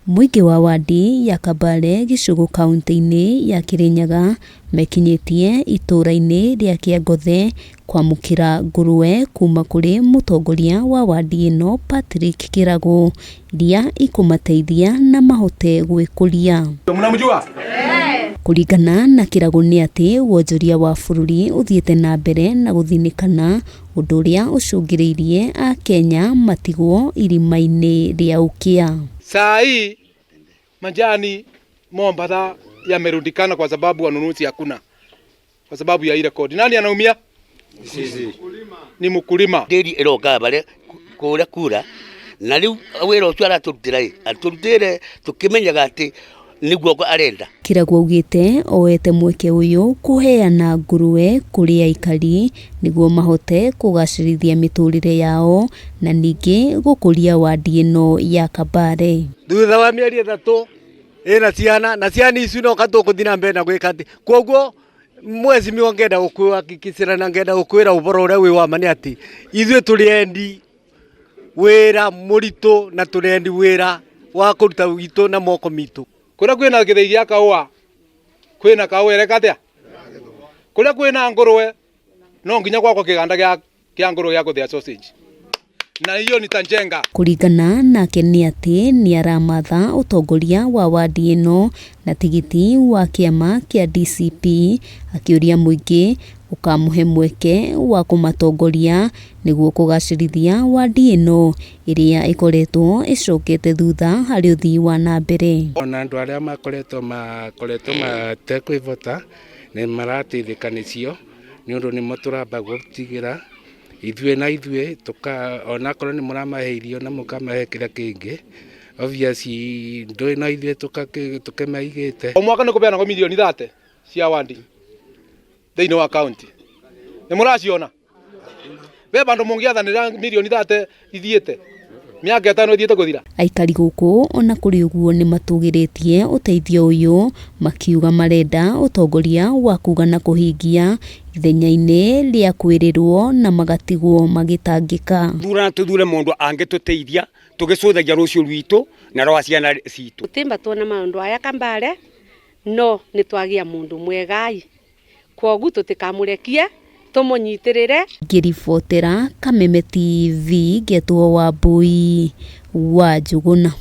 Mũingĩ wa wandi ya Kabale gĩcũgũ kaunti-inĩ ya Kĩrĩnyaga mekinyĩtie itũũra-inĩ rĩa Kĩangothe kwamũkĩra ngũrwe kuma kũrĩ mũtongoria wa wandi ĩno Patrick Kĩragũ iria ikũmateithia na mahote gwĩkũria. Mnamjua? Kũringana na Kĩragũ nĩ atĩ wonjoria wa bũrũri ũthiĩte na mbere na gũthinĩkana ũndũ ũrĩa ũcũngĩrĩirie Akenya matigwo irima-inĩ rĩa ũkĩa. Saa hii majani Mombatha yamerundikana kwa sababu wanunuzi hakuna, kwa sababu ya ile kodi. Nani anaumia? Sisi. Ni mkulima. Ndĩri ĩroka bare kũrĩa kura na rĩu wĩra ũcio aratũrutĩra ĩ atũrutĩre tũkĩmenyaga atĩ nĩguo arenda. Kĩragũ augĩte oete mweke ũyũ kũheana ngũrwe kũrĩ aikari nĩguo mahote kũgacĩrithia mĩtũrĩre yao na ningĩ gũkũria wandi ĩno ya Kabare. Thutha wa mĩeri 3 ĩna ciana na ciana ici no katũkũthiĩ na mbere na gwĩka atĩ koguo mwecimiwa ngenda gũkwĩhakikicĩra na ngenda gũkwĩra ũboro ũrĩa wĩ wa ma nĩ atĩ ithuĩ tũrĩ endi wĩra mũritũ na tũrĩ endi wĩra wa kũruta witũ na moko mitũ. Kũrĩa kwĩna gĩthĩi gĩa kahũa kwĩna kahũa ĩreka atĩa? Kũrĩa kwĩna ngũrwe no nginya gwakwo kĩganda kĩa ngũrwe gĩa gũthĩa sausage, na hiyo nitajenga. Kũringana nake nĩ atĩ nĩ aramatha ũtongoria wa wandi ĩno na tigiti wa kĩama kĩa DCP akĩũria mũingĩ ũkamũhe mweke wa kũmatongoria nĩguo kũgacĩrithia wandi ĩno ĩrĩa ĩkoretwo ĩcokete thutha harĩ ũthii wa na mbere. Ona andũ arĩa makoretwo matekwĩbota nĩ marateithĩka nĩcio nĩ ũndũ nĩmo tũramba gũtigĩra ithuĩ na ithuĩ tuka onakorwo nĩ mũramahe irio na mũkamahe kĩrĩa kĩngĩ, obviously ndũĩ na ithuĩ tũkĩmaigĩte. O mwaka nĩ kũbeanagwo milioni 30 cia wandi thĩinĩ wa county, nĩ mũraciona be bandũ mũngĩathanĩra milioni 30 ithiĩte mĩaka 5 ĩthiĩte gũthira. Aikari gũkũ ona kũrĩ ũguo nĩ matũgĩrĩtie ũteithio ũyũ makiuga marenda ũtongoria wa kuga na kũhingia ithenya-inĩ rĩa kwĩrĩrwo na magatigwo magĩtangĩka. Thurana tuthure mundu angĩtũteithia tũgĩcũthagia rũciũ rwitũ na rwa ciana citũ. Tũtimba tuona maũndũ aya Kambale no nĩ twagia mũndũ mwegai kwoguo tũtikamũrekie tũmũnyitĩrĩre. Ngĩribotera Kameme TV ngetwo Wambui wa Njũgũna.